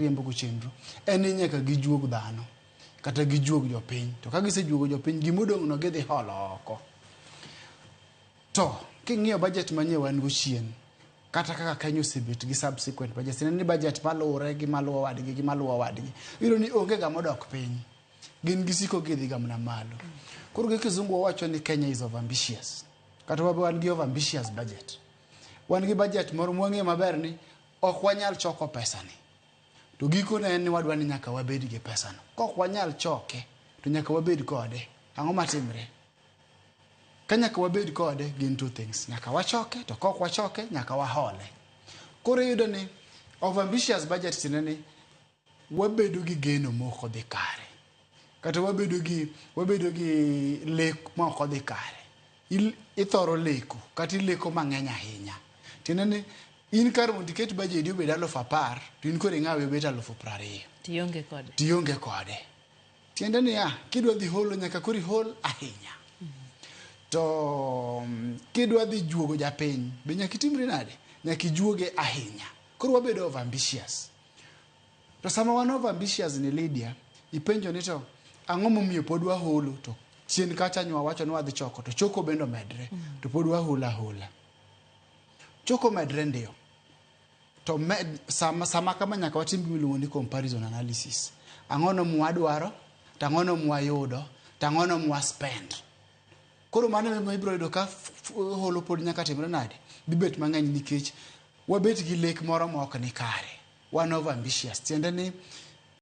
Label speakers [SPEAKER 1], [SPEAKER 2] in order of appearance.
[SPEAKER 1] Riembo go chenro en ni nyaka gijuog dhano kata gijuog jopiny. To ka gisejuogo jopiny, gimodong' no gidhi holo oko. To king'iyo budget manye wan go chien, kata kaka Kenya osebet gi subsequent budgets, ineno ni budget maluwre gi maluwo wadgi gi maluwo wadgi, iyudo ni onge ga modok piny. Gin gisiko gidhi ga mana malo. Koro gi kizungu wawacho ni Kenya is over ambitious. Kata wan gi over ambitious budget. Wan gi budget moro mwang'eyo maber ni ok wanyal choko pesani. To gikone en ni wadwa ni nyaka wabed gi pesano. Kok wanyal choke, to nyaka wabed kode. Ang'o matimre? Ka nyaka wabed kode, gin two things. Nyaka wachoke, to kok wachoke, nyaka wahole. Koro iyudo ni over ambitious budget tiende ni wabedo gi geno mok odhi kare. Kata wabedo gi lek ma ok odhi kare. Ithoro leko, kata ileko mang'eny ahinya. Tiende ni in kar mondo iket budget obed 10,000, to in koro ing'awe obet 20,000.
[SPEAKER 2] Tionge kode.
[SPEAKER 1] Tionge kode. Tiende niya, kidwa dhi holo nyaka koro ihol ahinya. To kidwa dhi juogo japiny, be nyaka itimri nade? Nyaka ijuoge ahinya. Koro wabedo over ambitious. To sama wan over ambitious ni Lydia, ipenjo ni to ang'o momiyo pod waholo to chien kacha nywa wacho ni wadhi choko to choko bende omedre to pod waholo ahola. Choko medre ndio. To med, sama kama nyaka watim gima iluongo ni comparison analysis. Ang'ono mwadwaro, to ang'ono mwayudo, to ang'ono mwa spend. Koro mano ema ibiro yudo ka holo pod nyaka timre nade? Dhi bet mang'eny nikech wabet gi lek moro ma ok ni kare. Wan over ambitious. Tiende ni